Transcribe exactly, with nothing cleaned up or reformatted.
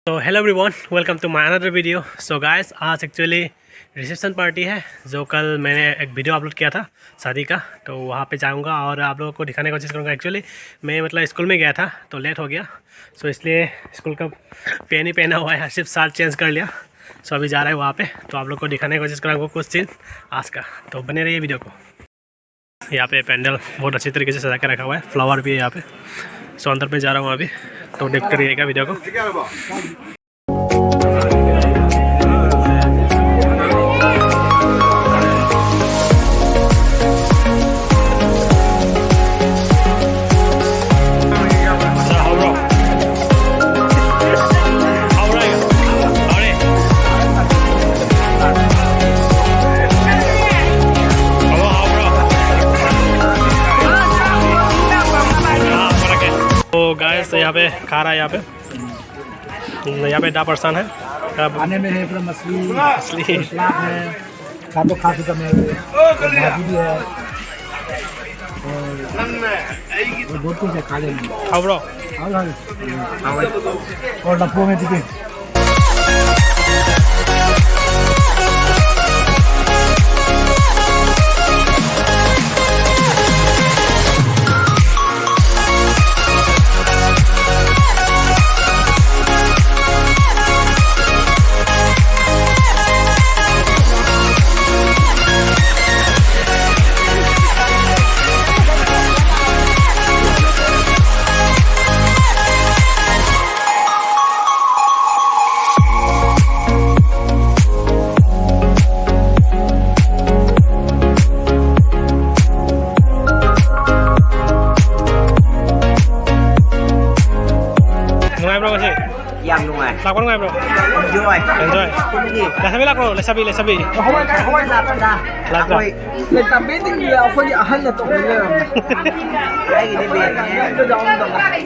तो hello everyone, welcome to my another video। So guys, आज actually reception party है, जो कल मैंने एक वीडियो अपलोड किया था शादी का, तो वहाँ पे जाऊँगा और आप लोगों को दिखाने की कोशिश करूँगा। एक्चुअली मैं, मतलब, स्कूल में गया था तो लेट हो गया, सो इसलिए स्कूल का पेन ही पहना हुआ है, सिर्फ साल चेंज कर लिया। सो अभी जा रहा है वहाँ पे, तो आप लोग को दिखाने की कोशिश करूँगा कुछ सीन आज का। तो बने रहिए वीडियो को। यहाँ पे पैंडल बहुत अच्छी तरीके से सजा के रखा हुआ है, फ्लावर भी है यहाँ पे। सो अंदर पे जा रहा हूँ अभी, तो देखते रहिएगा वीडियो को। तो गाइस, यहाँ पे खा रहा है, यहाँ पे, यहाँ पे दा परेशान है। अब खाने में है पूरा मछली, मछली। सलाद है, सातों खा चुका मैं, और भाजी भी है, और और बहुत कुछ है खाने में। खाओ ब्रो। और भाई, और लप्पू में चिकन। ꯅꯨꯡꯉꯥꯏꯕ꯭ꯔꯣ ꯉꯁꯤ? ꯌꯥꯝ ꯅꯨꯡꯉꯥꯏ꯫ ꯂꯥꯛꯄ ꯅꯨꯡꯉꯥꯏꯕ꯭ꯔꯣ? Enjoy꯫ Enjoy꯫ ꯂꯩꯁꯥꯕꯤ ꯂꯥꯛꯄ꯭ꯔꯣ? ꯂꯩꯁꯥꯕꯤ, ꯂꯩꯁꯥꯕꯤ꯫ ꯍꯣꯏ, ꯍꯣꯏ, ꯂꯥꯛꯄꯗ꯫ ꯂꯥꯛꯄ꯭ꯔꯣ? ꯑꯩꯈꯣꯏ ꯂꯩꯁꯥꯕꯤꯁꯤꯡꯗꯨꯗ ꯑꯩꯈꯣꯏꯒꯤ ꯑꯍꯟꯅ ꯇꯧꯕ ꯂꯩꯔꯝꯃꯦ꯫ ꯑꯩꯒꯤꯗꯤ ꯕꯦꯟꯅꯦ꯫ ꯑꯗꯨꯗ ꯑꯃꯨꯛ ꯇꯧꯔꯦ꯫